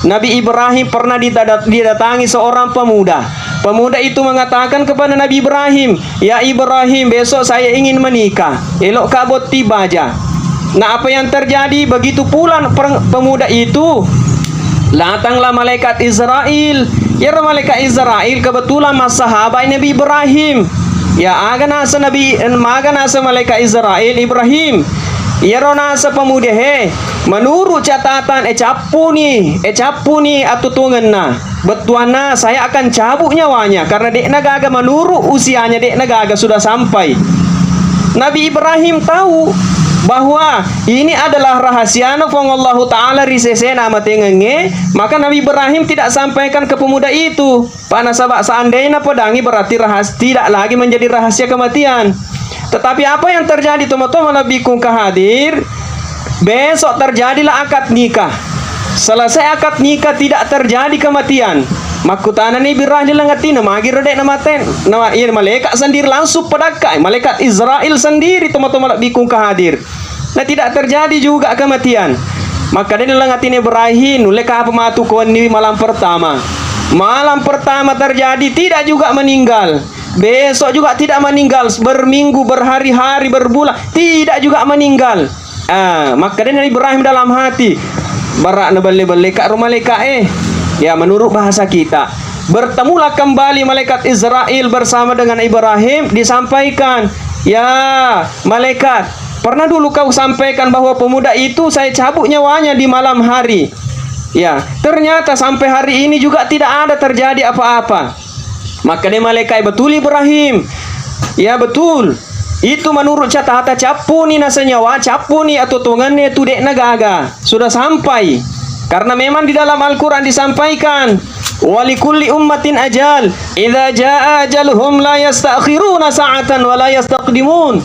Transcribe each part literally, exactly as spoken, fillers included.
Nabi Ibrahim pernah ditada-, didatangi seorang pemuda. Pemuda itu mengatakan kepada Nabi Ibrahim, "Ya Ibrahim, besok saya ingin menikah. Elokka botting baja." Nah, apa yang terjadi? Begitu pulang per-, pemuda itu, datanglah malaikat Israel. Iyaro malaikat Israel kebetulan massahabai Nabi Ibrahim. Ya, aga nasa Nabi, maga nasa malaikat Israel, "Ibrahim, iyaro nasa pemuda he, menurut catatan, eh, cappuni, eh, cappuni atutungenna. Bettuanna, saya akan cabut nyawanya karena de'na gaga, menurut usianya de'na gaga sudah sampai." Nabi Ibrahim tahu bahwa ini adalah rahasiana Puang Allahu Ta'ala ri sesena amatengengnge, maka Nabi Ibrahim tidak sampaikan ke pemuda itu. Pa nasaba seandainya podangi berarti rahas-, tidak lagi menjadi rahasia kematian. Tetapi apa yang terjadi, tomatoa malebbiku engka hadir? Besok terjadilah akad nikah. Selesai akad nikah, tidak terjadi kematian. Makkutanani Ibrahim ri laleng atinna, "Magi ro de' namate?" Nama, iya, malaikat sendiri langsung padakka, malaikat Israel sendiri, tomatoa malebbiku engka hadir. Nah, tidak terjadi juga kematian. Makkedani ri laleng atinna Ibrahim, "Nulle kapa matu ko wenniwi malam pertama?" Malam pertama terjadi, tidak juga meninggal. Besok juga tidak meninggal, berminggu, berhari-hari, berbulan, tidak juga meninggal. Ah, makkedani Ibrahim dalam hati, "Bara' nabelle-belle ka ro malaikat e." Ya, menurut bahasa kita. Bertemulah kembali malaikat Israel bersama dengan Ibrahim, disampaikan, "Ya, malaikat, pernah dulu kau sampaikan bahwa pemuda itu saya cabut nyawanya di malam hari. Ya, ternyata sampai hari ini juga tidak ada terjadi apa-apa." Makkeda malaikat, "Betul, Ibrahim. Ya, betul. Itu menurut catatan, cappuni nasa nyawa, cappuni atutungenna tu de'na gaga. Sudah sampai." Karena memang di dalam Al-Quran disampaikan, "Wa likulli ummatin ajal, idza jaa ajaluhum la yastakhiruna sa'atan wa la yastaqdimun."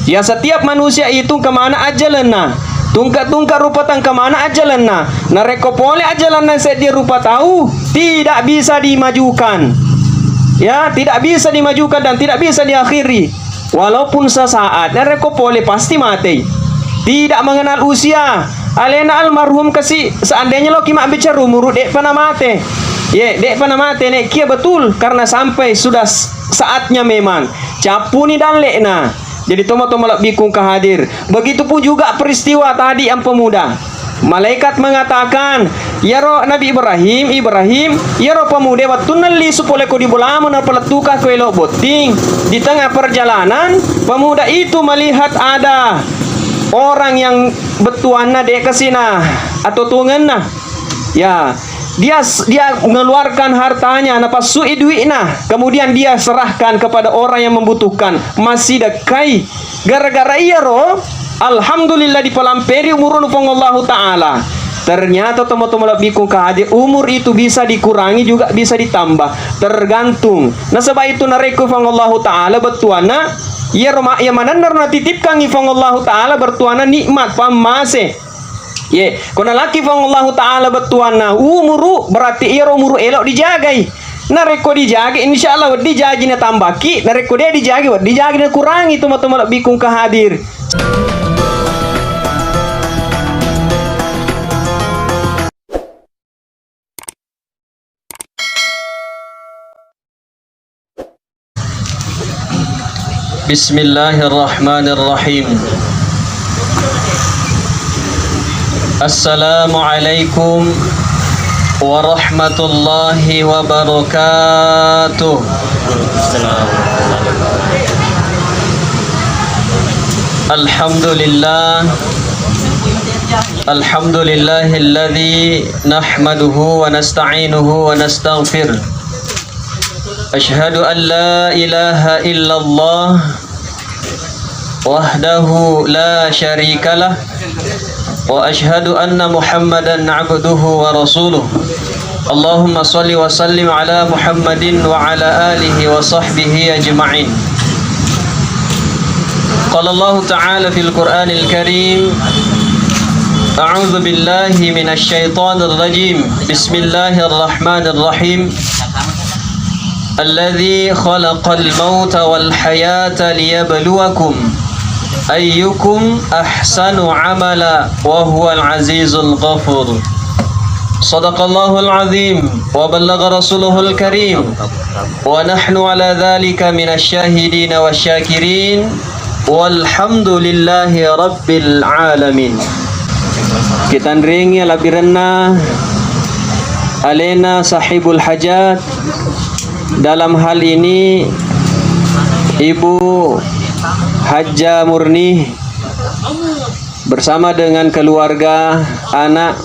Ya, setiap manusia itu engka maneng ajalenna. Tungke-tungke rupa tau engka maneng ajalenna. Narekko pole ajalenna seddi rupa tau, tidak bisa dimajukan. Ya, tidak bisa dimajukan dan tidak bisa diakhiri. Walaupun sesaat, narekko pole pasti matei. Tidak mengenal usia. Alena almarhum kasi, seandainya loki mabbicara umuru, de'pa namate. Ye, de'pa namate, nekia betul, karena sampai sudah s-, saatnya memang. Cappuni dalle'na. Jadi, tomatoa malebbiku engka hadir. Begitupun juga peristiwa tadi yang pemuda. Malaikat mengatakan, "Iyaro Nabi Ibrahim, Ibrahim, iyaro pemuda wettunna lisu pole ko di bolamu, napalettukang ko elo' botting." Di tengah perjalanan, pemuda itu melihat ada orang yang bettuanna de' kasina atutungenna. Ya, dia, dia mengeluarkan hartanya, napassui duitna, kemudian dia serahkan kepada orang yang membutuhkan, massidekkai. Gara-gara iyaro, alhamdulillah, dipalamperi umurunu Puang Allahu Ta'ala. Ternyata, tomatoa malebbiku engka hadir, umur itu bisa dikurangi juga bisa ditambah, tergantung. Nasaba itu narekko Puang Allahu Ta'ala bettuanna, iyaro ma-, iya manennaro natitipkangngi Puang Allahu Ta'ala bettuanna nikmat, pammase. Ye, ko nalaki Puang Allahu Ta'ala bettuanna umuru, berarti iyaro umuru elo' dijagai. Narekko dijagai, insya Allah wedding jaji natambaki. Narekko de' dijagai, wedding jaji nakurangi, tomatoa malebbiku engka hadir. Bismillahirrahmanirrahim. Assalamualaikum warahmatullahi wabarakatuh. Alhamdulillah. Alhamdulillahilladzi nahmaduhu wa nasta'inuhu wa nastaghfir. Asyhadu an la ilaha illallah wahdahu la syarikalah, wa asyhadu anna Muhammadan abduhu wa rasuluh. Allahumma salli wa sallim ala Muhammadin wa ala alihi wa sahbihi ajma'in. Qala Allahu ta'ala fil Qur'anil Karim, a'udzu billahi minasy syaithanir rajim. Bismillahirrahmanirrahim. Alladzi khalaqal mauta wal hayata liyabluwakum ayyukum ahsanu amala wa huwal azizul ghafur. صدق الله العظيم وبلغ رسوله الكريم ونحن على ذلك من الشاهدين والشاكرين والحمد لله رب العالمين. Kitanriangi alabbirenna alena sahibul hajat, dalam hal ini Ibu Hajjah Murni bersama dengan keluarga, anak,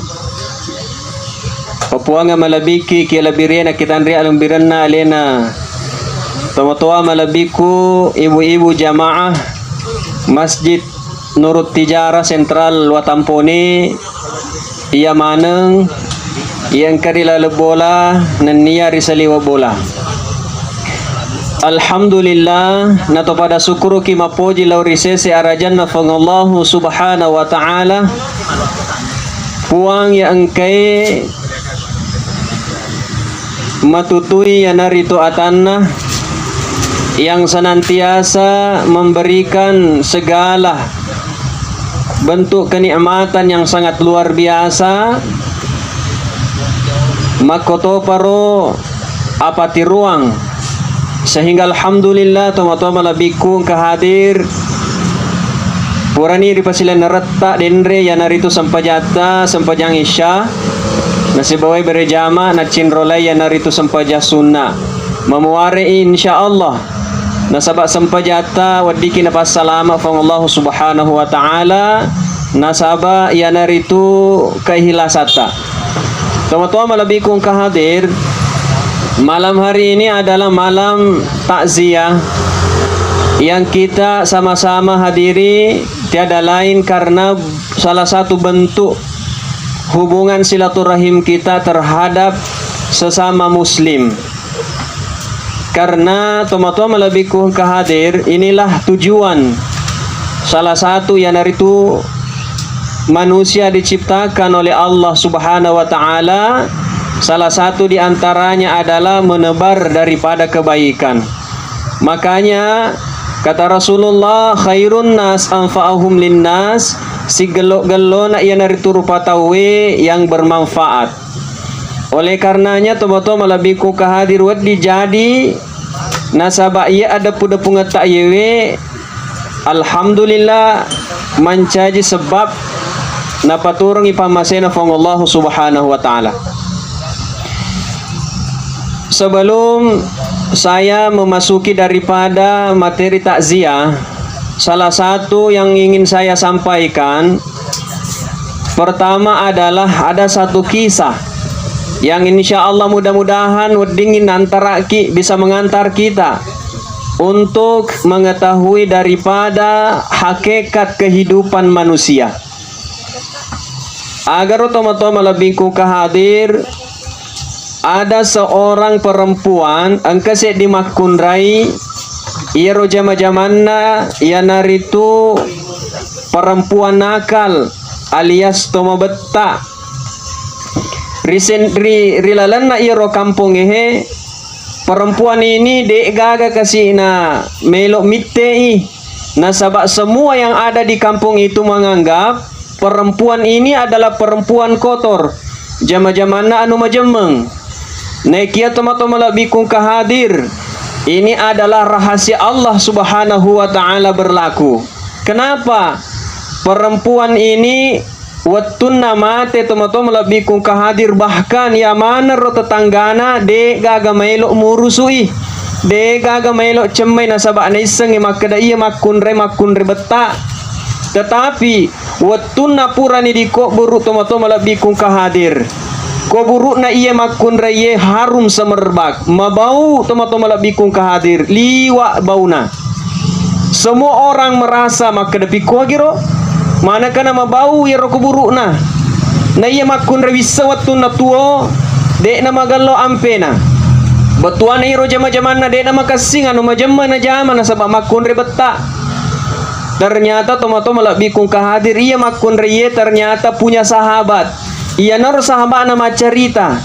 papuanga malebbiki, ki lebbi rena kitanria alabbirenna alena tomatoa malebbiku, ibu-ibu jamaah Masjid Nurut Tijara Sentral Watampone, iya maneng iya engka ri laleng bola nennia ri saliweng bola. Alhamdulillah, natopada sukkuruki mappoji lao ri sese arajanna Puang Allahu Subhanahu wa Ta'ala, Puang iya engkae matutui iyanaritu atanna yang senantiasa memberikan segala bentuk kenikmatan yang sangat luar biasa, makkotoparo apatiruang, sehingga alhamdulillah tomatoa malebbiku engka hadir. Purani ripasilenneretta denre iyanaritu sempajatta, sempajang isya, nasibawai berejama, nacinrolai iyanaritu sempajang sunna. Mamuare insyaallah. Nasaba sempajatta weddikki napassalama Puang Allahu Subhanahu wa Ta'ala, nasaba iyanaritu kaihlasatta. Tomatoa malebbiku engka hadir, malam hari ini adalah malam takziah yang kita sama-sama hadiri, tiada lain karena salah satu bentuk hubungan silaturahim kita terhadap sesama muslim. Karena tomatoa malebbiku engka hadir, inilah tujuan salah satu iyanaritu manusia diciptakan oleh Allah Subhanahu wa Ta'ala, salah satu di antaranya adalah menebar daripada kebaikan. Makanya kata Rasulullah, "Khairun nas anfa'uhum linnas," siggello-gellona iyanaritu rupa tauwe yang bermanfaat. Oleh karenanya, tomatoa malebbiku engka hadir, wedding jadi nasaba iya adeppu-deppungetta iyewe, alhamdulillah, mancaji sebab napaturengi pammasena Puang Allahu Subhanahu wa Ta'ala. Sebelum saya memasuki daripada materi takziah, salah satu yang ingin saya sampaikan, pertama adalah ada satu kisah yang insya Allah mudah-mudahan weddingin nantaraki bisa mengantar kita untuk mengetahui daripada hakikat kehidupan manusia. Agaro tomatoa malebbiku engka hadir, ada seorang perempuan engka seddi makkunrai, iyaro jama-jamanna iyanaritu perempuan nakal alias tomabetta. Risen-, ri, ri lalenna iyaro kampongnge he, perempuan ini de'gaga kasi'na melo mitte'i. Nasaba semua yang ada di kampung itu menganggap perempuan ini adalah perempuan kotor, jama-jamanna anu majemmeng. Naekiya tomatoa malebbiku engka hadir, ini adalah rahasia Allah Subhanahu wa Ta'ala berlaku. Kenapa? Perempuan ini wettunna mate tomatoa malebbiku engka hadir, bahkan iya maneng ro tetanggana de'gaga maelo murusu'i, de'gaga maelo cemmai nasaba naissengngi makkeda iya makkunrai, makkunrai betta. Tetapi wettunna purani dikoburu tomatoa malebbiku engka hadir, koburu'na iya makkunrai iye harum semerbak, mabau tomatoa malebbiku engka hadir, liwa bauna. Semua orang merasa makkeda, "Pikkuagiro? Manakana mabau iyaro kuburu'na?" Na iya makkunrai wisseng wettunna tuo, de'na magello ampena. Bettuanna iyaro jama-jamanna de'na makessing anu majemma najama nasaba makkunrai betta. Ternyata tomatoa malebbiku engka hadir, iya makkunrai iye ternyata punya sahabat. Iyanaro sahabatna maccarita,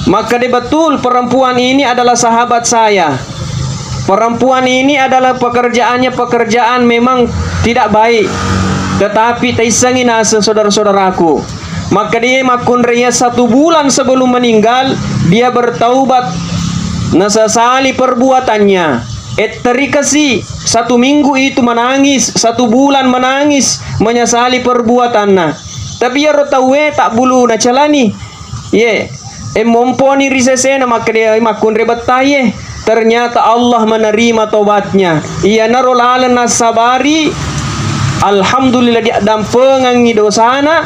makkeda, "Betul, perempuan ini adalah sahabat saya. Perempuan ini adalah pekerjaannya pekerjaan memang tidak baik. Tetapi taissengi naseng saudara-saudaraku. Makkeda makkunrai satu bulan sebelum meninggal, dia bertaubat, nasesali perbuatannya. Etterikasi satu minggu itu menangis, satu bulan menangis, menyesali perbuatanna. Tapi iyaro tauwe tabbulu nacalani. Ye, emmomponi ri sesena makkeda makkunrai bettaye. Ternyata Allah menerima tobatnya. Iyanaro laleng nassabari, alhamdulillah, diaddampengengngi dosana,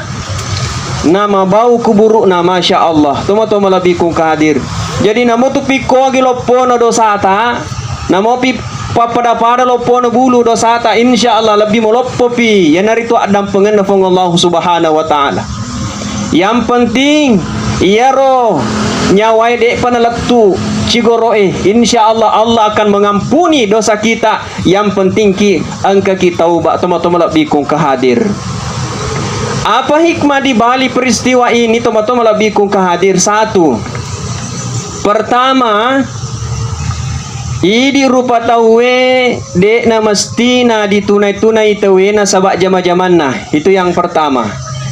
namabau kuburu'na, masya Allah. Tomatoa malebbiku engka hadir. Jadi, namotu pikkogi loppona dosata, namopi pappada-pada loppona bulu dosata, insya Allah lebbi maloppopi. Iyanaritu addampengenna Puang Allah Subhanahu wa Ta'ala. Yang penting, iyaro nyawae de'pa nalettu cigoro'e, insya Allah, Allah akan mengampuni dosa kita. Yang penting ki engkaki taubat, tomatoa malebbiku engka hadir. Apa hikmah di balik peristiwa ini, tomatoa malebbiku engka hadir? Satu, pertama, idi rupa tauwe de'na mestina ditunai-tunai tauwe nasaba jama-jamanna. Itu yang pertama.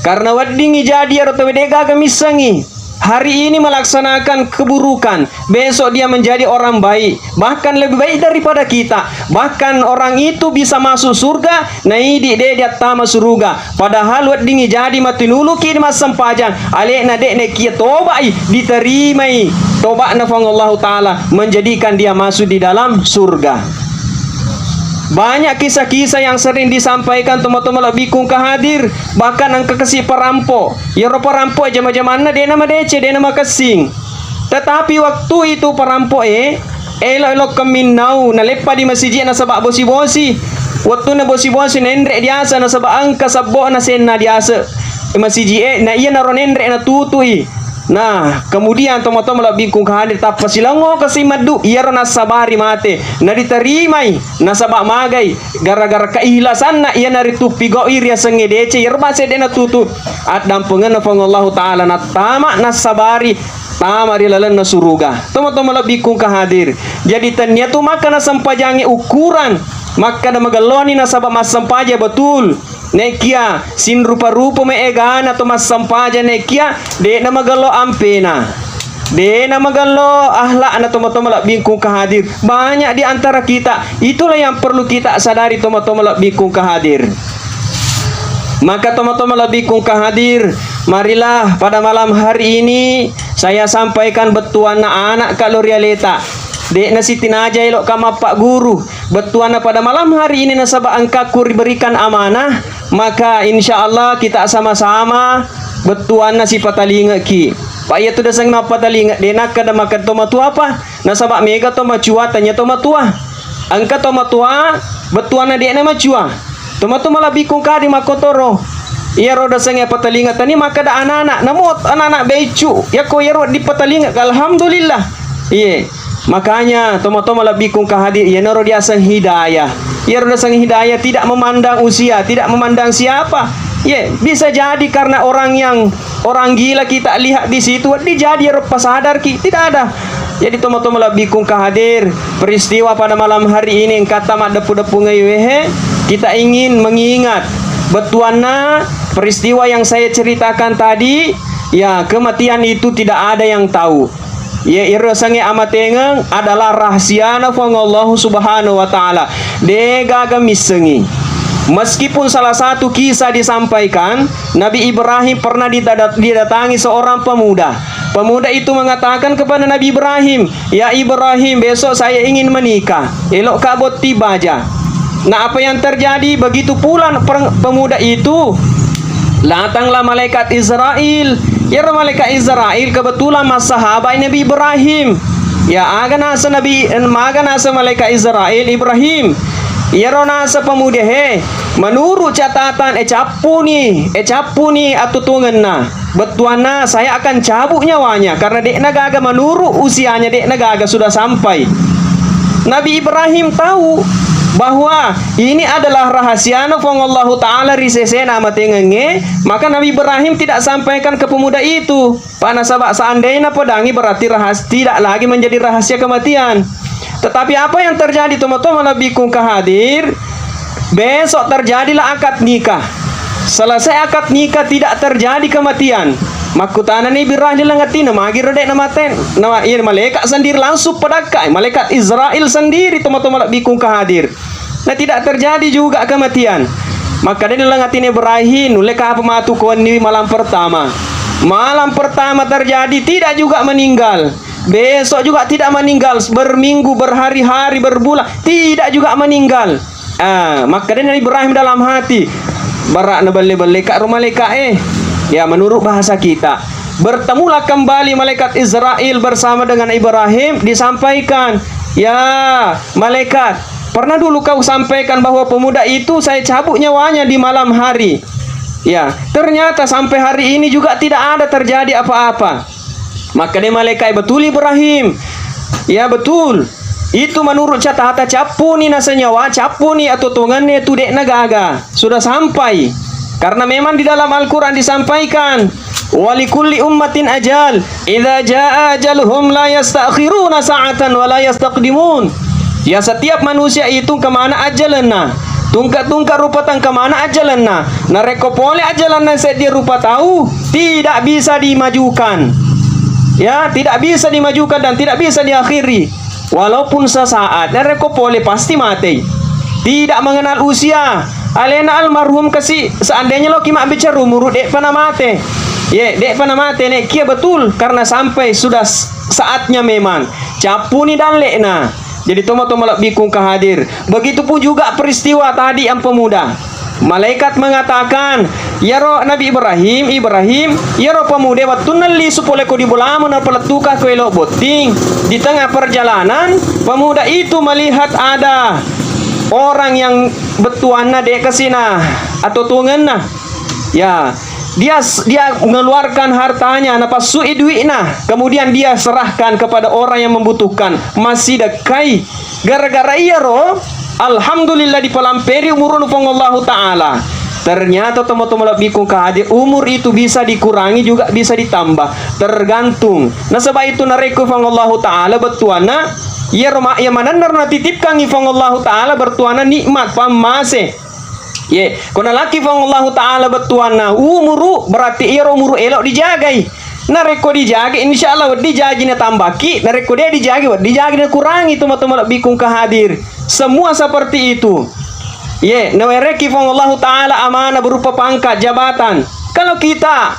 Karena weddingngi jadi ero tauwe de'gaga missengngi. Hari ini melaksanakan keburukan, besok dia menjadi orang baik, bahkan lebih baik daripada kita. Bahkan orang itu bisa masuk surga, naidi de diattama suruga. Padahal weddingngi jadi matinuluki di massempajang, alena de nekia tobai, diterimai toba'na Puang Allahu Ta'ala, menjadikan dia masuk di dalam surga. Banyak kisah-kisah yang sering disampaikan tomatoa malebbiku engka hadir, bahkan engka kasi parampo. Iyaro parampo jama-jamanna de'na madeceng, de'na makessing. Tetapi waktu itu parampo'e elo-elo kemminnau naleppa di masiji nasaba bosi-bosi. Wettunna bosi-bosi nenre diase nasaba engka sebbo'na senna diase masiji e, na iyanaro nenre natutui. Nah, kemudian tomatoa malebbiku engka hadir, tappa silango kasi maddu, iyaro nassabari mate, naditerimai, nasaba magai, gara-gara keikhlasanna iyanaritu pigau'i riasengnge deceng, iyaro base de natutu, addampengenna Puang Allahu Ta'ala, nattama nassabari, tama ri lalenna suruga. Tomatoa malebbiku engka hadir. Jadi, tennia tu makkeda sempajangnge ukuran, makkeda magelloni nasaba massempajang betul. Nekia sinrupa-rupa maegana to massempajang, nekia de'na magello ampena, de'na magello akhlakna tomatoa malebbiku engka hadir. Banyak di antara kita, itulah yang perlu kita sadari tomatoa malebbiku engka hadir. Maka tomatoa malebbiku engka hadir, marilah pada malam hari ini saya sampaikan bettuanna anakka lao ri aleta. De'na sitinaja elo'ka mappagguru. Bettuanna pada malam hari ini nasaba engkaku diberikan amanah, maka insya Allah kita sama-sama bettuanna sipatalingeki. Pa iyatu diaseng mappatalinga, de nakkeda makkeda to matuapa, nasaba mega to macua tania to matua. Engka to matua, bettuanna de'na macua. To matu malebbiku engka hadir makkotoro. Iyaro diasengnge patalinga tania makkeda anak-anak, namo anak-anak beccu. Yako iyaro dipatalinga, alhamdulillah. Iye. Makanya, tomatoa malebbiku engka hadir, iyanaro diaseng hidayah. Iyaro diaseng hidayah tidak memandang usia, tidak memandang siapa. Ye, bisa jadi karena orang yang, orang gila kita lihat di situ, wedding jadi ero pasadarki, tidak ada. Jadi, tomatoa malebbiku engka hadir, peristiwa pada malam hari ini engkatta maddeppu-deppu ngaiwehe, kita ingin mengingat bettuanna peristiwa yang saya ceritakan tadi, ya, kematian itu tidak ada yang tahu. Ye, iro sange amatengeng adalah rahasiana Puang Allahu Subhanahu wa Ta'ala. Degaga missengi. Meskipun salah satu kisah disampaikan, Nabi Ibrahim pernah didada-, didatangi seorang pemuda. Pemuda itu mengatakan kepada Nabi Ibrahim, "Ya Ibrahim, besok saya ingin menikah. Elokka botti baja." Nah, apa yang terjadi? Begitu pulang per-, pemuda itu, datanglah malaikat Israel. Iyaro malaikat Israel kebetulan massahabai Nabi Ibrahim. Ya, aga nasa Nabi, maga nasa malaikat Israel, "Ibrahim, iyaro nasa pemuda he, menurut catatan, e cappuni, e cappuni atutungenna." Bettuanna, saya akan cabut nyawanya karena de'na gaga menurut usianya, de'na gaga sudah sampai. Nabi Ibrahim tahu bahwa ini adalah rahasiana Puang Allahu Ta'ala ri sesena amatengengnge, maka Nabi Ibrahim tidak sampaikan ke pemuda itu. Pa nasaba seandainya pedangi berarti rahas-, tidak lagi menjadi rahasia kematian. Tetapi apa yang terjadi, tomatoa malebbiku engka hadir? Besok terjadilah akad nikah. Selesai akad nikah, tidak terjadi kematian. Makkutanani Ibrahim ri laleng atinna, magiro de'na mate? Na, iya, malaikat sendiri langsung padakka, malaikat Israel sendiri, tomatoa malebbiku engka hadir. Nah, tidak terjadi juga kematian. Makkedani ri laleng atinna Ibrahim, nulle kapa matu ko wenni malam pertama. Malam pertama terjadi, tidak juga meninggal. Besok juga tidak meninggal, berminggu, berhari-hari, berbulan, tidak juga meninggal. Ah, makkedani Ibrahim dalam hati, "Bara' nabelle-belle ka' ro malaika' e." Ya, menurut bahasa kita. Bertemulah kembali malaikat Israel bersama dengan Ibrahim, disampaikan, "Ya, malaikat, pernah dulu kau sampaikan bahwa pemuda itu saya cabut nyawanya di malam hari. Ya, ternyata sampai hari ini juga tidak ada terjadi apa-apa." Makkeda malaika', "Betul, Ibrahim. Ya, betul. Itu menurut catatan, cappuni nasenyawa, cappuni atuo-tuongenna tu de'na gaga. Sudah sampai. Karena memang di dalam Al-Quran disampaikan, 'Wa likulli ummatin ajal. Idza jaa ajaluhum la yastakhiruna sa'atan wa la yastaqdimun.'" Ya, setiap manusia itu kemana ajalanna. Tungka-tungka rupa tang kemana ajalanna. Narekko pole ajalanna seddie rupa tau, tidak bisa dimajukan. Ya, tidak bisa dimajukan dan tidak bisa diakhiri. Walaupun sesaat, narekko pole pasti matei. Tidak mengenal usia. Alena almarhum kasi, seandainya loki mabbicara umuru, de'pa namate. Ye, de'pa namate, nekia betul, karena sampai sudah s-, saatnya memang. Cappuni dalle'na. Jadi, tomatoa malebbiku engka hadir. Begitupun juga peristiwa tadi yang pemuda. Malaikat mengatakan, "Iyaro Nabi Ibrahim, Ibrahim, iyaro pemuda wettunna lisu pole ko di bolamo napalettuka ko elo botting. Di tengah perjalanan, pemuda itu melihat ada orang yang bettuanna de' kasina atau tuongenna." Ya, dia s-, dia mengeluarkan hartanya, napassui duitna, kemudian dia serahkan kepada orang yang membutuhkan, massidekkai. Gara-gara iyaro, alhamdulillah, dipalamperi umurunu Puang Allahu Ta'ala. Ternyata, tomatoa malebbiku engka hadir, umur itu bisa dikurangi juga bisa ditambah, tergantung. Nasaba itu narekko Puang Allahu Ta'ala bettuanna, iyaro ma-, iya manennaro natitipkangngi Puang Allahu Ta'ala bettuanna nikmat, pammase. Ye, ko nalaki Puang Allahu Ta'ala bettuanna umuru, berarti iyaro umuru elo dijagai. Narekko dijagai, insya Allah wedding jaji natambaki. Narekko de' dijagai, wedding jaji nakurangi, tomatoa malebbiku engka hadir. Semua seperti itu. Ye, nawereki Puang Allahu Ta'ala amanah berupa pangkat, jabatan. Kalau kita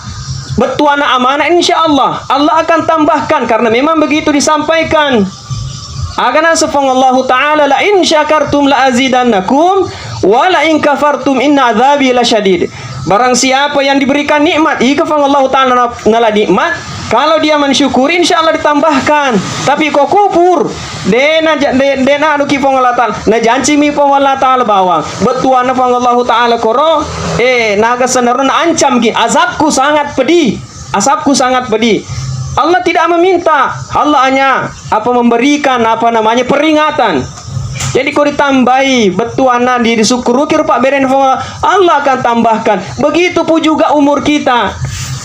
bettuanna amanah, insya Allah, Allah akan tambahkan, karena memang begitu disampaikan. Aga naseng Puang Allahu Ta'ala, "La in syakartum la azidannakum, wa la in kafartum inna adzabi lasyadid." Barang siapa yang diberikan nikmat, iko Puang Allahu Ta'ala na-, nala nikmat, kalau dia mensyukuri, insya Allah ditambahkan. Tapi ko kufur, de'na ja-, de-, de'na anuki Puang Allah Ta'ala, najancimi Puang Allah Ta'ala bawang bettuanna Puang Allahu Ta'ala koro, eh, naga senaro naancamki, azabku sangat pedih. Azabku sangat pedih. Allah tidak meminta, Allah hanya apa, memberikan apa namanya, peringatan. Jadi, ko ditambai bettuanna di-, disukkuruki rupa bereng Puang Allah, Allah akan tambahkan. Begitupun juga umur kita.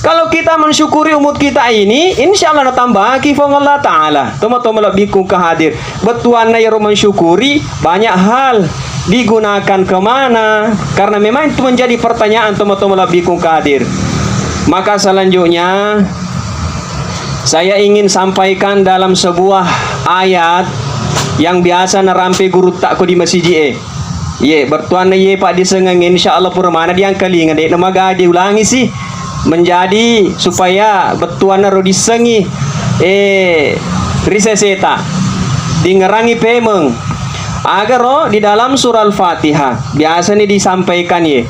Kalau kita mensyukuri umur kita ini, insya Allah natambahki Puang Allah Ta'ala. Tomatoa malebbiku engka hadir. Bettuanna iyaro mensyukuri, banyak hal digunakan kemana? Karena memang itu menjadi pertanyaan tomatoa malebbiku engka hadir. Maka selanjutnya, saya ingin sampaikan dalam sebuah ayat yang biasa narampe gurutta ko di masiji e. Ye, bettuanna ye paddisengeng, insya Allah pura mana diangkalinga, de' namaga diulangi si. Menjadi supaya bettuanna ro dissengi, eh, ri seseta. Dingerangi pemeng. Agaro di dalam surah Al-Fatihah, biasani disampaikan ye.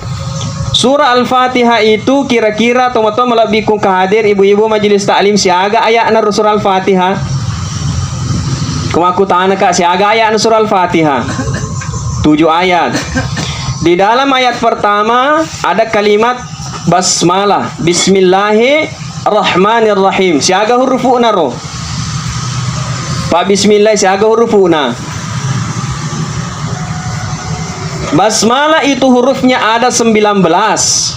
Surah Al-Fatihah itu kira-kira tomatoa malebbiku engka hadir, ibu-ibu majelis taklim, siaga ayatna ro surah Al-Fatihah? Ko makkutanaka, siaga ayatna surah Al-Fatihah? Tujuh ayat. Di dalam ayat pertama ada kalimat basmalah, bismillahirrahmanirrahim. Siaga hurufu'na ro? Pak, bismillah, siaga hurufu'na? Basmalah itu hurufnya ada sembilan belas.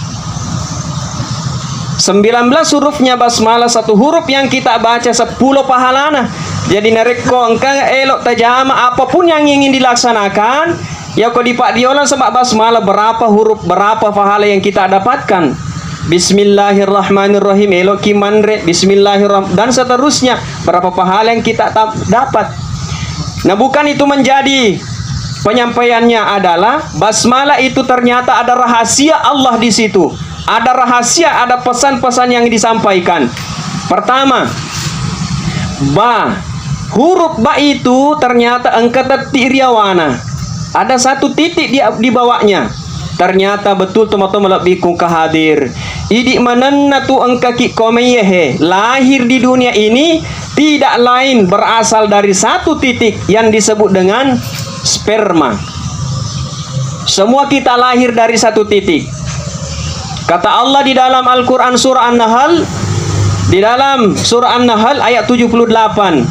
Sembilan belas hurufnya basmalah, satu huruf yang kita baca sepuluh pahalana. Jadi, narekko engka elo tajama apapun yang ingin dilaksanakan, Yako dipaddiolang saba basmalah, berapa huruf, berapa pahala yang kita dapatkan? Bismillahirrahmanirrahim, eloki manre, Bismillahirrahmanirrahim, dan seterusnya. Berapa pahala yang kita tap- dapat? Nah, bukan itu menjadi penyampaiannya, adalah basmalah itu ternyata ada rahasia Allah di situ. Ada rahasia, ada pesan-pesan yang disampaikan. Pertama, ba. Huruf ba itu ternyata engka tetti riawana. Ada satu titik di, di bawahnya. Ternyata betul, tomatoa malebbiku engka hadir. Idi manenna tu engka ki komaiyehe lahir di dunia ini tidak lain berasal dari satu titik yang disebut dengan sperma. Semua kita lahir dari satu titik. Kata Allah di dalam Al-Quran surah An-Nahl, di dalam surah An-Nahl ayat tujuh puluh delapan,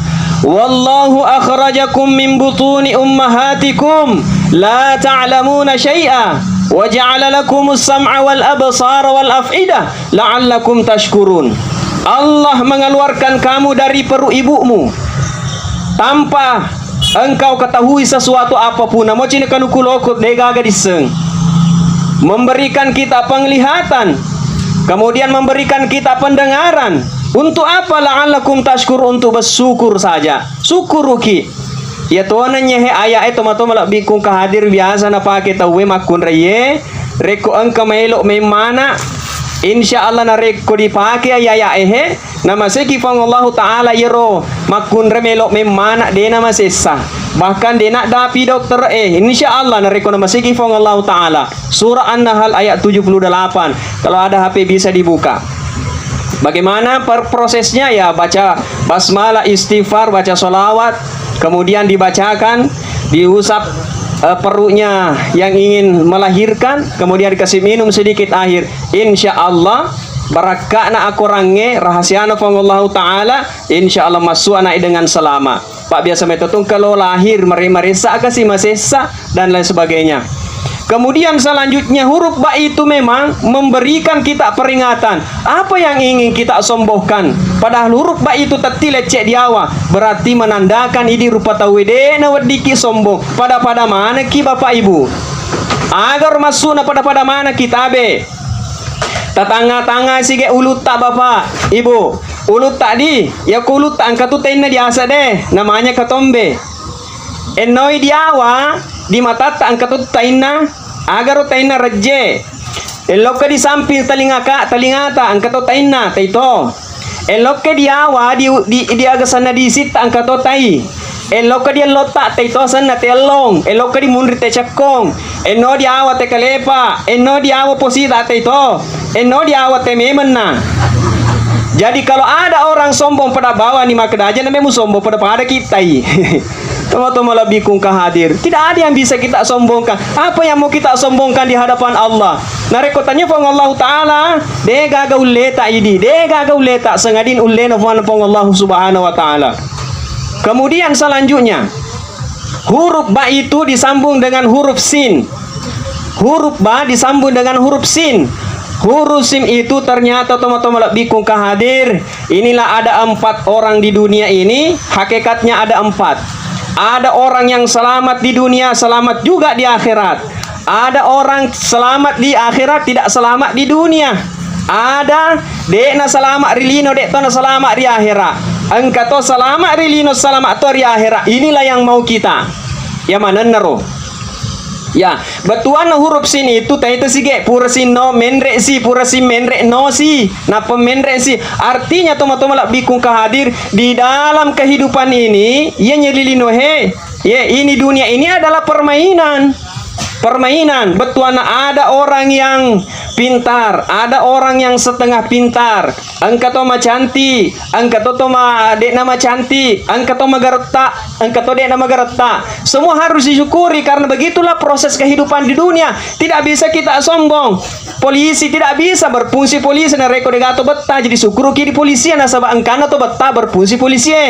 "Wallahu akhrajakum min butuni ummahatikum la ta'lamuna syai'a wa ja'ala lakumus sam'a wal absara wal af'idah la'allakum tashkurun." Allah mengeluarkan kamu dari perut ibumu tanpa engkau ketahui sesuatu apapun. Namo cini kanukuloko degaga disseng. Memberikan kita penglihatan, kemudian memberikan kita pendengaran. Untuk apa? La'allakum tashkur, untuk bersyukur saja. Syukuruki. Iya tona nyehe ayat e, tomatoa malebbiku engka hadir, biasa napake tauwe makkunraiye. Rekko engka maelo memmana, insya Allah narekko dipake ayat-ayat ehe, namaseki Puang Allahu Ta'ala iyaro makkunrai melo memmana de namasessa. Bahkan de naddapi dokter e, insya Allah narekko namaseki Puang Allahu Ta'ala. Surah An-Nahl ayat tujuh puluh delapan. Kalau ada H P bisa dibuka. Bagaimana per- prosesnya? Ya, baca basmalah, istighfar, baca sholawat, kemudian dibacakan, diusap eh, perutnya yang ingin melahirkan, kemudian dikasih minum sedikit air. Insya Allah, barakka'na akorangnge, rahasiana Puang Allahu Ta'ala, insya Allah masuk anak dengan selamat. Pak, biasa metotong kalau lahir mare-, maresa kasi masessa dan lain sebagainya. Kemudian selanjutnya huruf ba itu memang memberikan kita peringatan. Apa yang ingin kita sombongkan? Padahal huruf ba itu tetti lecce diawa, berarti menandakan idi rupa tauwe de naweddiki sombong. Pada-pada manekki Bapak Ibu. Agaro massuna pada-pada manekki tabe. Tatanga-tanga sige ulutta Bapak Ibu. Ulutta di, ya ku ulutta engka tu tainna diasa de, namanya katombe. Ennoi diawa, di matatta engka tu tainna, agaro tainna rejje. Elokka di samping talingaka, talingata engka to tainna, taito. Elokka diawa, di, di, di agasanna disitta engka to tai. Elokka di ellotta, taito asenna te ellong. Elokka di munri te cekkong. Enno diawa te kalepa. Enno diawa posita, taito. Enno diawa te memenna. Jadi kalau ada orang sombong pada bawani makkeda aja na memu sombong pada-pada kitai. Teman-teman lebih kungka hadir. Tidak ada yang bisa kita sombongkan. Apa yang mau kita sombongkan di hadapan Allah? Narekko tanya Puang Allahu Ta'ala, de gaga ulleta idi, de gaga ulleta sengadin ullena Puang, Puang Allahu Subhanahu wa Ta'ala. Kemudian selanjutnya, huruf ba itu disambung dengan huruf sin. Huruf ba disambung dengan huruf sin. Huruf sin itu ternyata teman-teman lebih kungka hadir. Inilah ada empat orang di dunia ini, hakikatnya ada empat. Ada orang yang selamat di dunia, selamat juga di akhirat. Ada orang selamat di akhirat, tidak selamat di dunia. Ada, de'na selamat ri lino, de' to na selamat ri akhirat. Engka to selamat ri lino, selamat to ri akhirat. Inilah yang mau kita. Ya manennaro. Ya, bettuanna huruf sin itu taita sige, pura sinno menre si, pura si menre no si, nappa menre si. Artinya, toma-toma labbiku engka hadir di dalam kehidupan ini, iya nyelilino he. Ye, ini dunia ini adalah permainan. Permainan. Bettuanna ada orang yang pintar, ada orang yang setengah pintar, engka to macanti, engka to, to ma-, de'na macanti, engka to magaretta, engka to de'na magaretta. Semua harus disyukuri karena begitulah proses kehidupan di dunia. Tidak bisa kita sombong. Polisi tidak bisa berfungsi polisi narekko de'gaga to betta, jadi syukuruki di polisi nasaba engkana to betta berfungsi polisi e.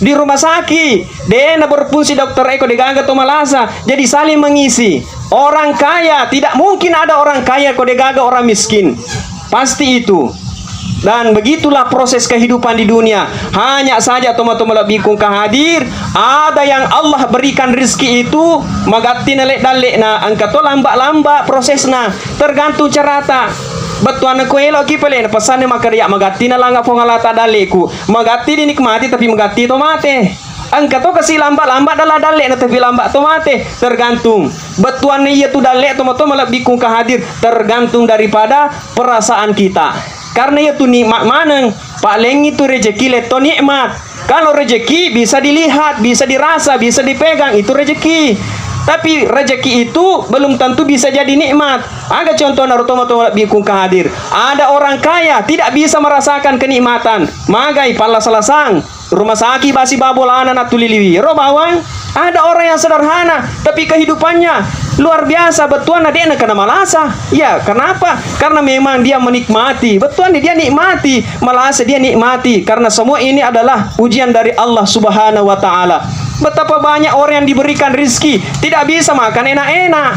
Di rumah sakit, de'na berfungsi dokter e ko de'gaga to malasa, jadi saling mengisi. Orang kaya, tidak mungkin ada orang kaya ko de'gaga orang miskin. Pasti itu. Dan begitulah proses kehidupan di dunia. Hanya saja, tomatoa malebbiku engka hadir, ada yang Allah berikan rizki itu magatti na le-, dalle'na, engka to lamba-lamba prosesna, tergantung carata. Bettuanna ko eloki pale na pesanna makkeda, "Ya, magatti na langa Puang Allah Taala dalle'ku." Magatti dinikmati, tapi magatti to mate. Engka to kasi lamba-lamba dalla dalle'na, tapi lamba to mate. Tergantung. Bettuanna iya tu dalle, tomatoa malebbiku engka hadir, tergantung daripada perasaan kita. Karena iya tu nikmat maneng, palengngi tu rezeki letto nikmat. Kalau rezeki bisa dilihat, bisa dirasa, bisa dipegang, itu rezeki. Tapi rezeki itu belum tentu bisa jadi nikmat. Aga contohna ro tomatoa malebbiku engka hadir. Ada orang kaya tidak bisa merasakan kenikmatan. Magai pallasa-lasang. Rumah sakit basi babolana natuliliwi ro bawang. Ada orang yang sederhana, tapi kehidupannya luar biasa, bettuanna de'na kena malasa. Ya, kenapa? Karena memang dia menikmati. Bettuanna dia nikmati, malasa dia nikmati. Karena semua ini adalah ujian dari Allah Subhanahu wa Ta'ala. Betapa banyak orang yang diberikan rizki, tidak bisa makan enak-enak.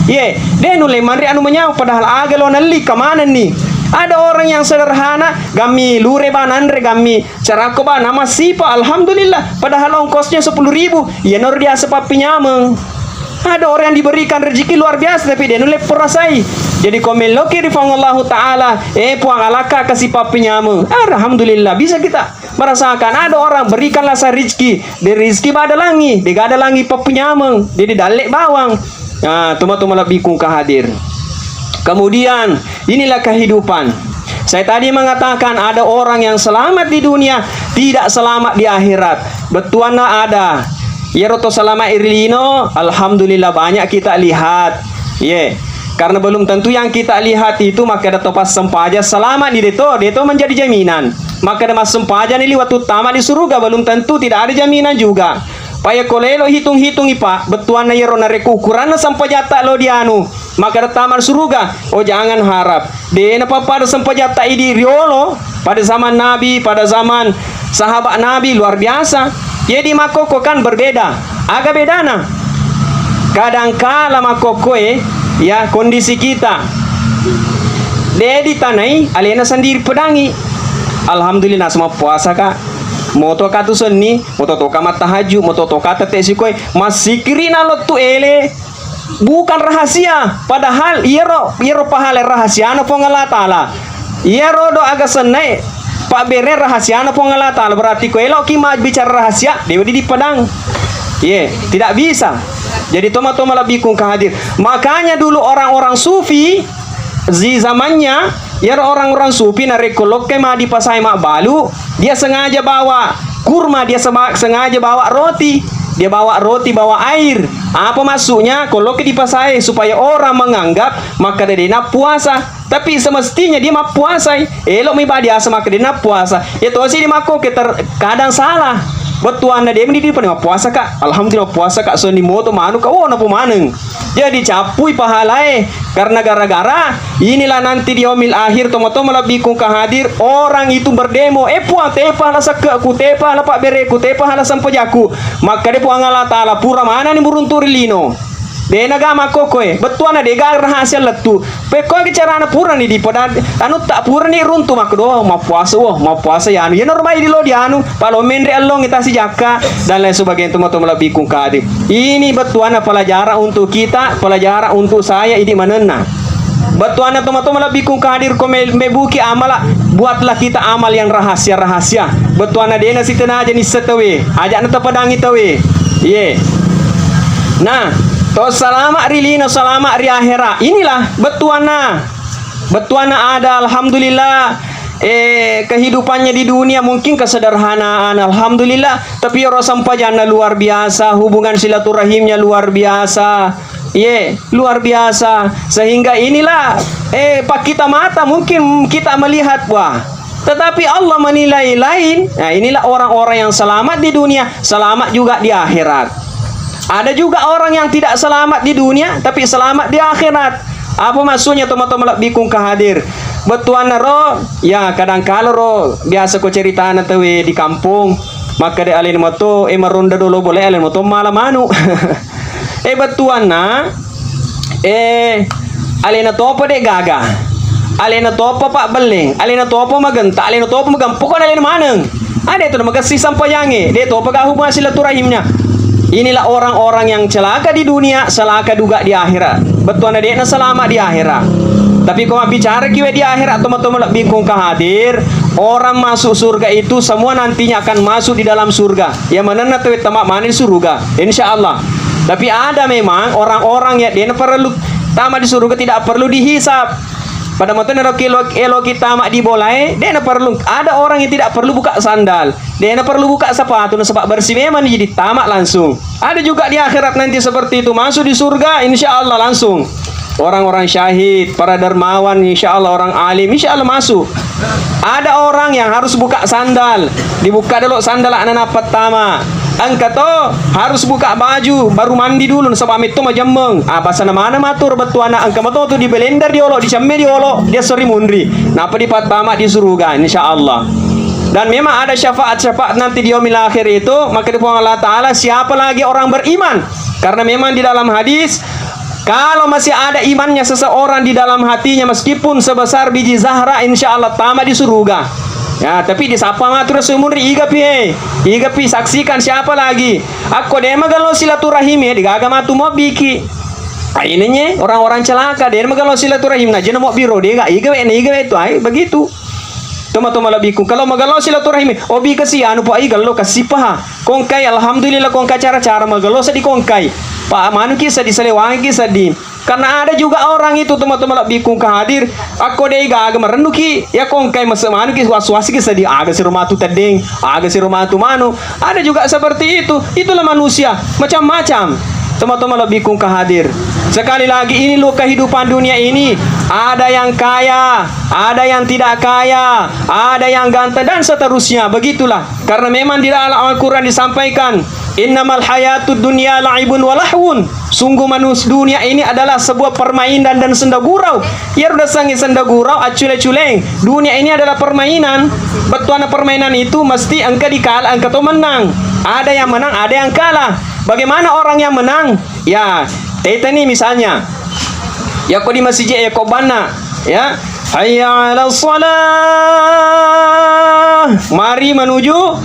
Ye, de nulle manre anu manyameng, padahal aga lo nalli, kemanenni. Ada orang yang sederhana, gammi lure ba nanre, gammi Carakko ba, namassipa, alhamdulillah. Padahal ongkosnya sepuluh ribu, iyanaro diaseng pappinyameng. Ada orang yang diberikan rezeki luar biasa, tapi de nulle purasai. Jadi, ko melloki ri Puang Allahu Ta'ala, eh, Puang, alakka kasi pappinyameng. Alhamdulillah, bisa kita merasakan. Ada orang, berikanlah saya rezeki. De rezeki ba ada langi, de ga ada langi pappinyameng. Jadi, dalle bawang. Ah, tomatoa malebbiku engka hadir. Kemudian, inilah kehidupan. Saya tadi mengatakan ada orang yang selamat di dunia, tidak selamat di akhirat. Bettuanna ada. Iyaro to selamat ri lino, alhamdulillah banyak kita lihat. Ye. Karena belum tentu yang kita lihat itu makkeda to passempajang selamat ni, deto, deto menjadi jaminan. Makkeda massempajang ni liwat uttama di surga, belum tentu, tidak ada jaminan juga. Pa yakko lelo hitung-hitungi, Pak, bettuanna iyaro narekko ukuranna sempajatta lo dianu, makkeda tama suruga, oh, jangan harap. De napappada sempajatta idi riolo pada zaman Nabi, pada zaman sahabat Nabi, luar biasa. Jadi makkokko kan berbeda. Aga bedana? Kadangkala makkokkoe, ya, kondisi kita de ditanai, alena sendiri pedangi. Alhamdulillah, semua puasa, Kak. Moto ka tu senni, moto toka mattahajju, moto toka tette sikoe, massikiri na lottu ele. Bukan rahasia, padahal iyaro, iyaro pahala rahasiana Puang Allah Taala. Iyaro do aga sennae pabbere rahasiana Puang Allah Taala. Berarti ko eloki mabbicara rahasia, dewa didi padang. Ye, tidak bisa. Jadi tomatoa malebbiku engka hadir. Makanya dulu orang-orang sufi, di zamannya, iyaro orang-orang sufi narekko lokkai ma di pasai mabbalu, dia sengaja bawa kurma, dia sema-, sengaja bawa roti. Dia bawa roti, bawa air. Apa maksudnya? Ko lokkai di pasai supaya orang menganggap makkeda de nappuasa. Tapi semestinya dia mappuasai. Elo mi ba diaseng makkeda de nappuasa. Ya tosi di makko ke ter-, kadang salah. Bettuanna de meni di pada mappuasa, Kak. Alhamdulillah, puasa, Kak. Soni moto manu, Kak. Oh, napa maneng. Jadi cappui pahalae karena gara-gara inilah nanti di yaumil akhir, tomatoa malebbiku engka hadir, orang itu berdemo, "Eh, Puang, tepa hala sekke'ku, tepa hala pabbereku, tepa hala sempajakku." Makkeda Puang Allah Taala, "Pura manani muruntu ri lino." Dena ga makkokkoe, bettuanna de ga rahasia lettu. Pekko aga carana purani di pada anu tak purani runtu makkedo, "Mappuasa, wo, mappuasa ya anu." Ya normal di lo di anu, palo menre allong tasi jakka dan lain sebagainya, tomatoa malebbiku engka hadir. Ini bettuanna pelajaran untuk kita, pelajaran untuk saya, idi manenna. Bettuanna tomatoa malebbiku engka hadir, ko me-, mebbuki amala, buatlah kita amal yang rahasia-rahasia. Bettuanna dena sitenaja nisseng tawe, aja'na tapadangi tawe. Ye. Nah, to salama ri lino, salama ri akhera. Inilah bettuanna. Bettuanna ada, alhamdulillah. Eh, kehidupannya di dunia mungkin kesederhanaan, alhamdulillah. Tapi ro sempajanna luar biasa, hubungan silaturahimnya luar biasa. Ye, luar biasa. Sehingga inilah, eh, pak kita mata mungkin kita melihat, wah. Tetapi Allah menilai lain. Nah, inilah orang-orang yang selamat di dunia, selamat juga di akhirat. Ada juga orang yang tidak selamat di dunia, tapi selamat di akhirat. Apa maksudnya, tomatoa malebbiku engka hadir? Bettuanna ro, ya, kadangkala ro, biasa ko ceritana tawe di kampung, makkeda alena mato, eh, maronda dolo bole, alena mato mala manu. Eh, bettuanna, eh, alena topa de gaga. Alena topa pabbelleng, alena topa magenta, alena topa magem-, pokokna alena maneng. Ade tu magessi sampajangnge, de topa ga hubungan silaturahimnya. Inilah orang-orang yang celaka di dunia, celaka juga di akhirat. Bettuanna de'na salama di akhirat. Tapi ko mabbicara kiwe di akhirat, teman-teman lebih kong hadir, orang masuk surga itu semua nantinya akan masuk di dalam surga. Yang mana nanti tamat mana di surga, insya Allah. Tapi ada memang orang-orang yang dia perlu tamat di surga tidak perlu dihisab. Pada moto nero kilo elo kita mak di bolae, de na perlu. Ada orang yang tidak perlu buka sandal, de na perlu buka sepatu, nasaba bersih memang jadi tamak langsung. Ada juga di akhirat nanti seperti itu, masuk di surga, insya Allah langsung. Orang-orang syahid, para dermawan, insya Allah orang alim, insya Allah masuk. Ada orang yang harus buka sandal, dibuka dulu sandal anak pertama. Engka to harus buka baju, baru mandi dulu, nasaba metto majemmeng. Ah, basana mana matur bettuanna, engka mato tu di blender diolo, dicemme diolo, dia sori munri. Napa dipattama di surga, insya Allah. Dan memang ada syafaat-syafaat nanti di yaumil akhir itu, maka di Puang Allah Ta'ala, siapa lagi orang beriman? Karena memang di dalam hadis, kalau masih ada imannya seseorang di dalam hatinya, meskipun sebesar biji zahra, insya Allah tamat di surga. Ya, tapi disapa matur sumuri, iga pi, eh. Iga pi, saksikan siapa lagi. Akko de magello silaturahim, eh, digaga matu mobbiki. Ainenye orang-orang celaka, de magello silaturahim, najena mobbiro, de ga, iga we, na iga we tu, ai, begitu. Toma-toma lebbiku, kalau magello silaturahim, obi kasi anu po, ai, gello kasi paha. Kongkai, alhamdulillah, kongkai cara-cara magello seddi kongkai. Pa manuki seddi, salewangi seddi. Karena ada juga orang itu, teman-teman, lebbi kung hadir, akko dei gaga merennuki, ya kongkai mese manuki, was-was ki seddi, aga siro matu teddeng, aga siro matu manu. Ada juga seperti itu. Itulah manusia, macam-macam. Teman-teman, lebbi kung hadir. Sekali lagi, ini lo kehidupan dunia ini. Ada yang kaya, ada yang tidak kaya, ada yang ganteng, dan seterusnya. Begitulah. Karena memang di dalam Al-Quran disampaikan, "Innamal hayatud dunya la'ibun wa lahwun." Sungguh manus-, dunia ini adalah sebuah permainan dan senda gurau. Iyaro dasengnge senda gurau, accule-culeng. Dunia ini adalah permainan. Bettuanna permainan itu mesti engka dikala, engka to menang. Ada yang menang, ada yang kalah. Bagaimana orang yang menang? Ya, tetani misalnya. Ya, ko di masjid, ya, ko banna. Ya. Hayya 'alas shalah. Mari menuju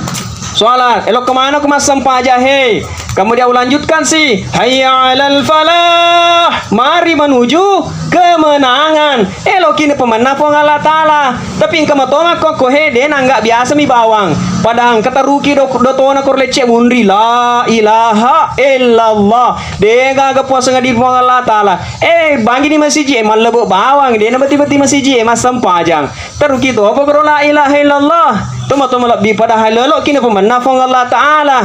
shalat. Elo kemana ku massempajang, hei? Kemudian ulanjutkan si, "Hayya 'alal falah." Mari menuju kemenangan. Elo kini pemenang Puang Allah Ta'ala. Tapi engka matoma ko, ko he, de nangga biasa mi bawang. Padahal engka taruki do-, dotona ko lecce munri. La ilaha illallah. De gaga puasa ngadi Puang Allah Ta'ala. Eh, bangi di masiji, eh, mallebo bawang, de na beti-beti masiji, eh, massempajang. Taruki to apa karo la ilaha illallah. Toma-toma lebbi padahal lolo kini pemenang Puang Allah Ta'ala.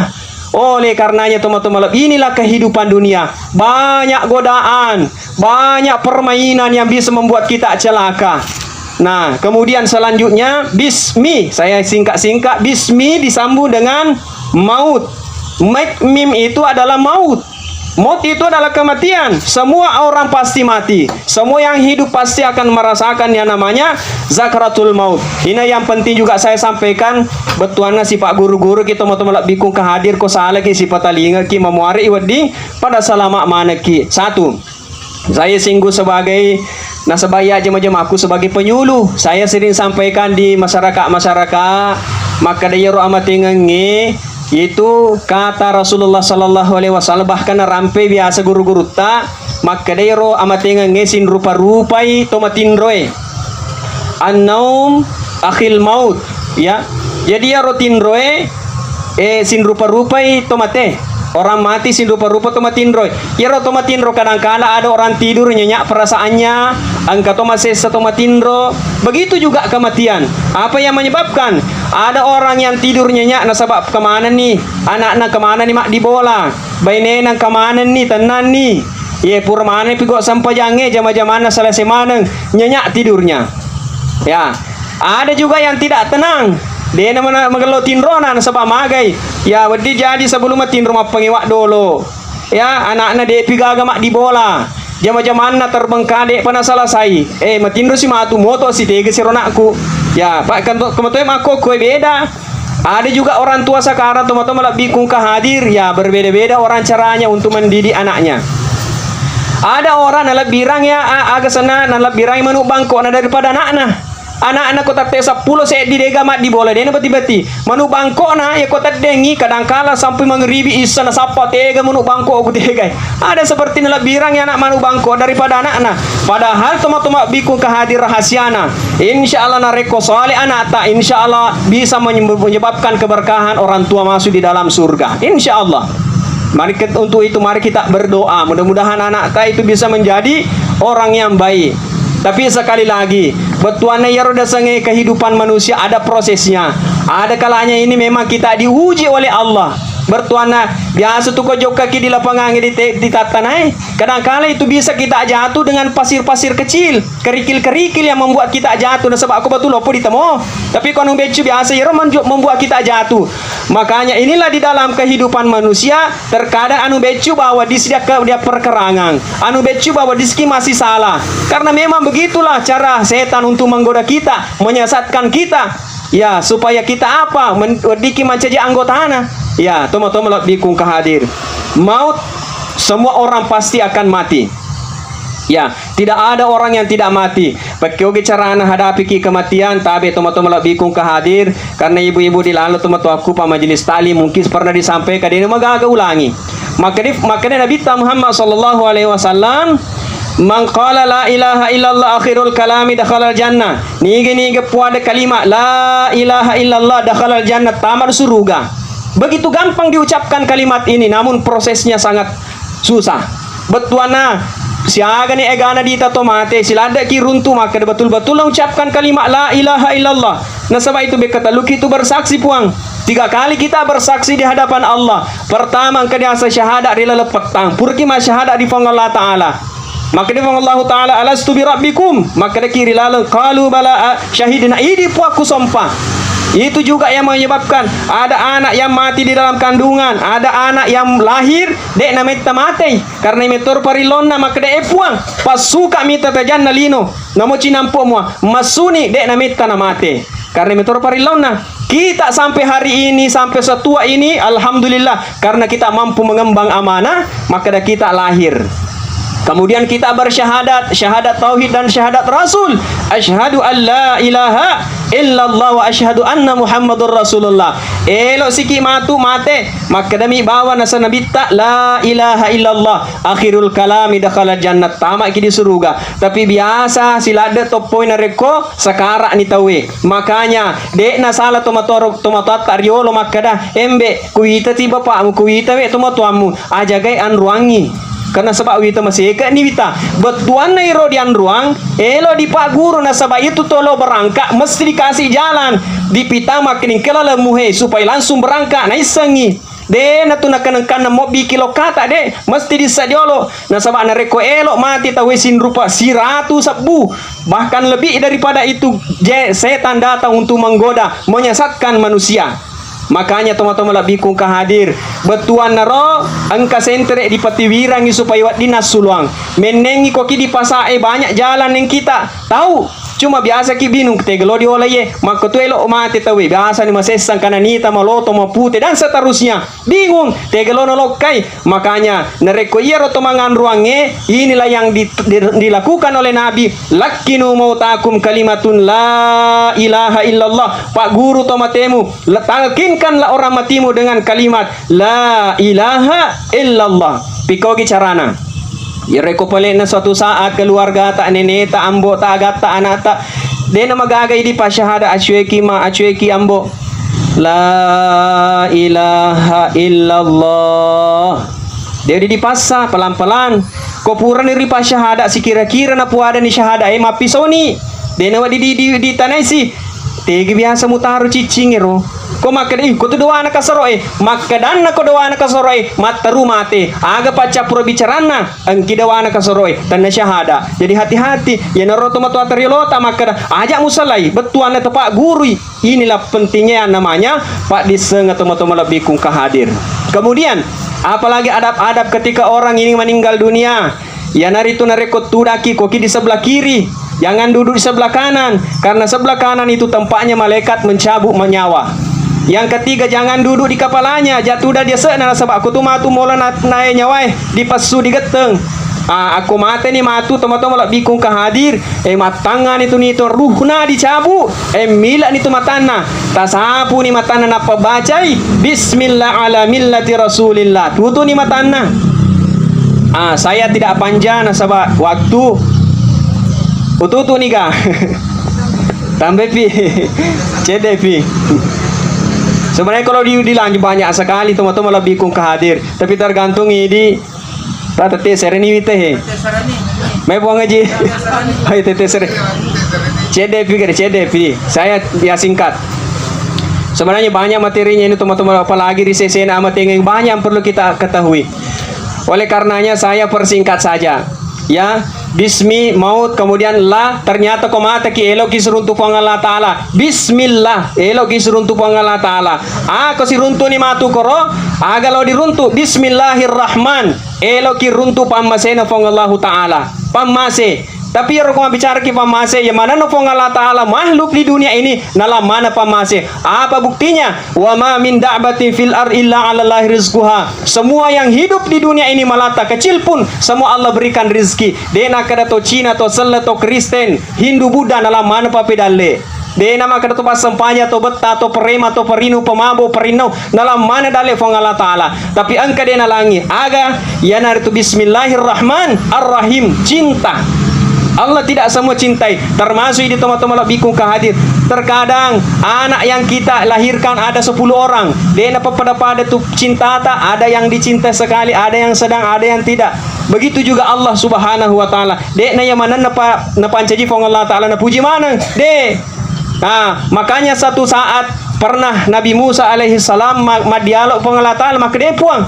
Oleh karenanya toma-toma lebbi, inilah kehidupan dunia. Banyak godaan, banyak permainan yang bisa membuat kita celaka. Nah, kemudian selanjutnya, bismi, saya singkat-singkat, bismi disambung dengan maut. Mek mim itu adalah maut. Maut itu adalah kematian. Semua orang pasti mati. Semua yang hidup pasti akan merasakan yang namanya zakratul maut. Ini yang penting juga saya sampaikan. Bettuanna sipa guru-guru kita mau teman lebbi kung hadir ko salah ki sipa talinga ki mamuare i wedding pada salama manekki. Satu. Saya singgung sebagai nasaba iya jama-jamaku sebagai penyuluh. Saya sering sampaikan di masyarakat-masyarakat, makkeda iyaro amatengengnge, yaitu kata Rasulullah sallallahu alaihi wasallam, bahkan narampe biasa guru-gurutta, makkeda iyaro amatengengnge sinrupa-rupai to matinroe. An-naum akhil maut, ya. Jadi iyaro tinroe, eh, sinrupa-rupai to mate. Orang mati sinrupa-rupa to matinroi. Iyaro to matinro kadangkala ada orang tidur nyenyak perasaannya, engka to masessa to matinro. Begitu juga kematian. Apa yang menyebabkan? Ada orang yang tidur nyenyak nasaba kemanenni, anakna kemanenni maddi bola, bainena kemanenni, tennanni. Ye pura maneng pigau sempajangnge, jama-jamanna selesai maneng, nyenyak tidurnya. Ya, ada juga yang tidak tenang. Dena mana magello tinrona nasaba magai. Ya, weddi jadi sebelum matinro mappangewa dolo. Ya, anakna depi gaga maddi bola. Jama-jamanna terbengkalai pana selesai. Eh, matinro si matu moto si tega siro nakku. Ya, pak kanto kematoe makko koe beda. Ada juga orang tua sekarang, teman-teman, lebih kungka hadir, ya, berbeda-beda orang caranya untuk mendidik anaknya. Ada orang nalebbirang ya, a-, aga senna nalebbirang manu bangkona daripada anakna. Anakna ko tette seppulo seddi dega maddi bola, dena beti-beti. Manu bangkona ya ko teddengi, kadangkala sampai mangribi isa nasappa tega manu bangko ku tegai. Ada seperti nalebbirang ya anak manu bangko daripada anakna. Padahal toma-toma bikung kehadir rahasiana. Insya Allah narekko soleh anakta, insya Allah bisa menye-, menyebabkan keberkahan orang tua masuk di dalam surga. Insya Allah. Mari kita, untuk itu mari kita berdoa. Mudah-mudahan anakta itu bisa menjadi orang yang baik. Tapi sekali lagi, bettuanna iyaro dasengnge kehidupan manusia ada prosesnya. Ada kalanya ini memang kita diuji oleh Allah. Bettuanna biasa tu ko jokkaki di lapangan di te-, di tattanae. Kadangkala itu bisa kita jatuh dengan pasir-pasir kecil, kerikil-kerikil yang membuat kita jatuh. Nasaba ko batu lopo ditemo. Tapi ko anu beccu biasa iyaro manju-, membuat kita jatuh. Makanya inilah di dalam kehidupan manusia, terkadang anu beccu bawa di sidia ke-, dia perkerangan, anu beccu bawa di siki masih salah. Karena memang begitulah cara setan untuk menggoda kita, menyesatkan kita. Ya, supaya kita apa? Men-, weddikki mancaji anggotana. Ya, toma-toma lebbikung kehadir. Maut, semua orang pasti akan mati. Ya, tidak ada orang yang tidak mati. Pekkeogi carana hadapiki kematian, tabe toma-toma lebbikung kehadir, karena ibu-ibu di lalo tomatoakku pa majelis taklim mungkin pernah disampaikan, dena magaga ulangi. Makkeda, makkeda Nabitta Muhammad sallallahu alaihi wasallam, "Man qala la ilaha illallah akhirul kalami dakhalal jannah." Niga-niga puada kalimat la ilaha illallah dakhalal jannah, tamat suruga. Begitu gampang diucapkan kalimat ini, namun prosesnya sangat susah. Bettuanna, siagani egana dita to mate, siladdeki runtu makkeda betul-betul ucapkan kalimat la ilaha illallah. Nasaba itu bekkatelluki itu bersaksi, Puang. Tiga kali kita bersaksi di hadapan Allah. Pertama, engka diaseng syahadat ri laleng pettang. Puraki massyahadat ri Puang Allah Ta'ala. Makkeda Puang Allah Ta'ala, "Alastu bi rabbikum?" Makkedaki ri laleng, "Qalu bala, a-, syahidna." Idi Puang kusompa. Itu juga yang menyebabkan ada anak yang mati di dalam kandungan, ada anak yang lahir, de' nametta matei. Karena metoro parillonna makkeda, "Eh Puang, passuka mita tajanna lino, namo cinampo mua, massuni de' nametta namate." Karena metoro parillonna. Kita sampai hari ini, sampai setua ini, alhamdulillah, karena kita mampu mengembang amanah, makkeda kita lahir. Kemudian kita bersyahadat, syahadat tauhid dan syahadat rasul. Asyhadu an la ilaha illallah wa asyhadu anna Muhammadur Rasulullah. Elo siki matu mate, makkedami bawa nasa nabitta la ilaha illallah. Akhirul kalami dakhala jannah, tamaki di suruga. Tapi biasa siladde toppoi narekko sakara'ni tauwe. Makanya, de'na sala tomatoa-, tomatoatta riolo makkeda, "Embe, kuwitati bapakmu, kuwita we tomatoammu, ajagai anruangngi." Karena sebab wita maseke'ni wita. Bettuanna iro dianruang, elo dipagguru nasaba itu tolo berangkat mesti dikasih jalan. Dipita makkening ke laleng muhe supaya langsung berangkat naissengngi. De' natu nakenengkanna mobbiki lokkata, de', mesti dissa diolo. Nasaba narekko elo mati tauwe sinrupa siratu sebbu, bahkan lebih daripada itu, je-, setan datang untuk menggoda, menyesatkan manusia. Makanya tomatoa malebbiku engka hadir, bettuannaro engka sentere dipatiwirangi supaya wedding nassuluang. Mennengngi koki di pasae banyak jalan yang kita tahu. Cuma biasaki bingung, tega lo diolai ye, makko tu elo mate tauwe, biasani masessang, kananita, maloto, mapute, dan seterusnya. Bingung, tega lo nalokkai. Makanya, narekko iyaro to manganruangnge, inilah yang di-, di-, dilakukan oleh Nabi, "Lakkinu mautakum kalimatun la ilaha illallah." Pagguru to matemu, la-, talkinkanlah orang matimu dengan kalimat la ilaha illallah. Pikogi carana. Yarekko pale'na suatu saat keluargata, neneta, ambota, agatta, anakta, de'na magaga idi pasyahadat, acueki ma, acueki ambo. La ilaha illallah. De' dipassa, pelan-pelan. Ko purani ripasyahadat, sikira-kira napuadani syahadat e, mappisoni. De'na wedding di, di, ditanaisi. Tegi biasa mutaro ciccingero. Ko makkeda, "Ih, ko tu doana kasoro'e." Makkedanna ko doana kasoro'e, matteru mate. Aga paccappuro bicaranna, engki doana kasoro'e, tenna syahada. Jadi hati-hati, iyanaro tomatoatta riolota makkeda, "Aja musalai, bettuanna tapaggurui." Inilah pentingnya yang namanya paddisseng tomatoa malebbiku engka hadir. Kemudian, apalagi adab-adab ketika orang ini meninggal dunia. Iyanaritu narekko tudaki, koki di sebelah kiri, jangan duduk di sebelah kanan, karena sebelah kanan itu tempatnya malaikat mencabut nyawa. Yang ketiga, jangan duduk di kepalanya, aja tuda di ase'na, nasaba ko tu matu mola na-, nae nyawae, dipessu, digetteng. Ah, akko mateni matu tomatoa malebbiku engka hadir, eh, mattangani tu nito ruhna dicabu, eh, milani tu matanna, tasapuni matanna nappa bacai, "Bismillah ala millati Rasulillah." Tutuni matanna. Ah, saya tidak panjang nasaba waktu. Ututuni ga. Tambepi. Cedepi. Sebenarnya kalau di, dilanjut banyak sekali tomatoa malebbiku engka hadir, tapi tergantung idi Rata tessereni wite he. Mai Puang Haji. Ayo tetesere. Cedepi gare, cedepi. Saya ya singkat. Sebenarnya banyak materinya ini teman-teman, apalagi di sesena amatengeng banyak yang perlu kita ketahui. Oleh karenanya saya persingkat saja. Ya, bismi maut, kemudian la, ternyata ko mateki eloki siruntu Puang Allah Ta'ala. Bismillah, eloki siruntu Puang Allah Ta'ala. Ako siruntuni matu koro, aga lo diruntu, Bismillahirrahman. Eloki runtu pammasena Puang Allahu Ta'ala. Pammase. Tapi ero ko mabbicaraki pammase, iya manenna Puang Allah Ta'ala makhluk di dunia ini, nalamana pammase. Apa buktinya? "Wa ma min da'batin fil ardi illa 'alallahi rizquha." Semua yang hidup di dunia ini, malata kecil pun, semua Allah berikan rizki. De nakkeda to Cina, to Selle, to Kristen, Hindu, Buddha, nalamana papedalle. De namakkeda to passempajang, to betta, to perema, to perinu, pemabo, perinnau, nalamana dalle Puang Allah Ta'ala. Tapi engka de nalangi. Aga? Iyanaritu Bismillahirrahmanirrahim. Cinta. Allah tidak semua cintai. Termasuk idi tomatoa malebbiku engka hadir. Terkadang anak yang kita lahirkan ada sepuluh orang. De napappada-pada tu cintata. Ada yang dicintai sekali, ada yang sedang, ada yang tidak. Begitu juga Allah Subhanahu wa Ta'ala. De na iya manenna pa-, napancaji Puang Allah Ta'ala napuji maneng. De. Nah, makanya satu saat pernah Nabi Musa alaihi salam ma-, maddialog Puang Allah Ta'ala, makkeda, "Eh, Puang,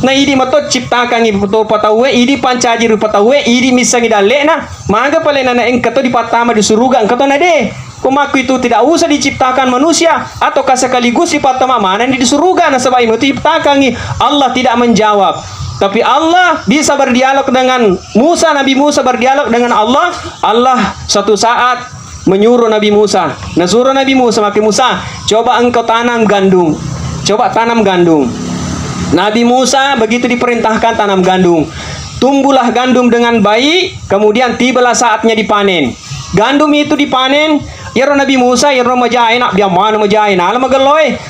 na idi mato ciptakangi rupa tauwe, idi pancaji rupa tauwe, idi missengi dalle'na, maga pale na engka to dipattama di suruga, engka to na de." Ko makku itu tidak usah diciptakan manusia, ataukah sekaligus dipattama maneng di suruga, nasaba imo tu diciptakangi. Allah tidak menjawab. Tapi Allah bisa berdialog dengan Musa, Nabi Musa berdialog dengan Allah. Allah satu saat menyuruh Nabi Musa. Nasuro Nabi Musa, makkeda, "Musa, coba engkau tanam gandum. Coba tanam gandum." Nabi Musa begitu diperintahkan tanam gandum. Tumbuhlah gandum dengan baik, kemudian tibalah saatnya dipanen. Gandum itu dipanen, iyaro Nabi Musa, iyaro majae, nak biang mana majae, nala magelloe.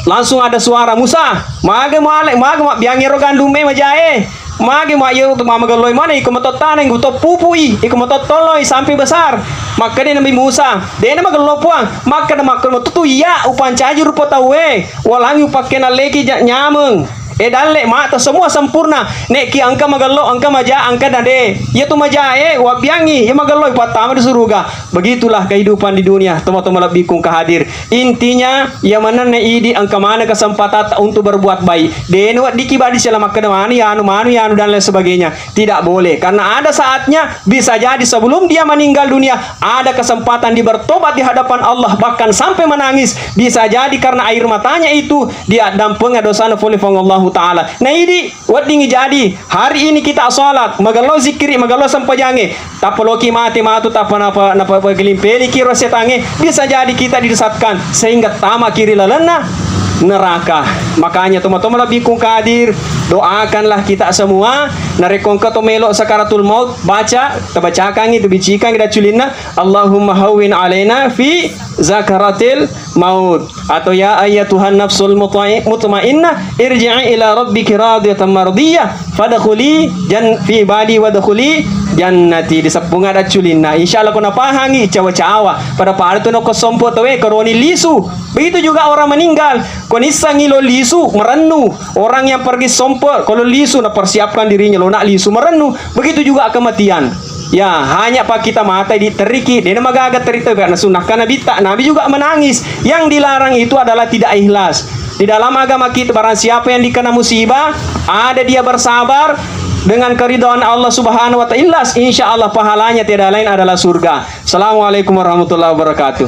Langsung ada suara, "Musa, maga muale, maga mabbiangi ero gandum e majae?" Magi ma iyaro tu mamagelloi maneng, iko matottaneng, iko toppupui, iko matottoloi sampai besar. Makkeda Nabi Musa, "Dena magello Puang." Makkeda, "Makkeda matu tu iya upancaji rupa tauwe, walangi upakke nalleki ja-, nyameng. E dalle mata semua sempurna. Neki engka magello, engka maja, engka nade. Iya tu majae wabbiangi, iya magello upattama di suruga." Begitulah kehidupan di dunia, teman-teman lebbiku engka hadir. Intinya, iya manenna idi engka maneng kesempatatta untuk berbuat baik. Dena weddikki badi sela makkeda manu yanu, manu yanu dan lain sebagainya. Tidak boleh. Karena ada saatnya, bisa jadi sebelum dia meninggal dunia, ada kesempatan dia bertobat di hadapan Allah, bahkan sampai menangis. Bisa jadi karena air matanya itu, dia dampeng dosana pole Puang Allahu Ta'ala. Nah, idi weddingngi jadi, hari ini kita sholat, magello zikkiri, magello sempajangnge, tappa loki mate matu, tappa napa, napa pagelimpeliki ro setangnge, bisa jadi kita disesatkan sehingga tamaki ri lalenna neraka. Makanya, teman-teman lebbiku engka hadir, doakanlah kita semua. Narekko engka to melo sakaratul maut, baca, tabacakangi, tubicikangi dacculinna, "Allahumma hawwin alaina fi zakaratil maut." Atau, "Ya ayyatuhan nafsul mutai-, mutmainnah, irji'i ila rabbiki radiyatan mardiyah, fadkhuli jan-, fi ibadi wadkhuli jannati." Diseppunga dacculinna. Insya Allah, ko napahangi, cawa-cawa. Pada-pada tu nokko sompo tawe, koroni lisu. Begitu juga orang meninggal. Ko nissengi lo lisu, merennu. Orang yang pergi sompo, kalau lisu, napersiapkan dirinya, lo nak lisu, merennu. Begitu juga kematian. Ya, hanya pa kita mata diterriki, dena magaga terita, karena sunnahkan Nabi tak, Nabi juga menangis. Yang dilarang itu adalah tidak ikhlas. Di dalam agama kita, barang siapa yang dikena musibah, ada dia bersabar dengan keridhaan Allah Subhanahu wa Ta'ala, ikhlas, insya Allah pahalanya tiada lain adalah surga. Assalamualaikum warahmatullahi wabarakatuh.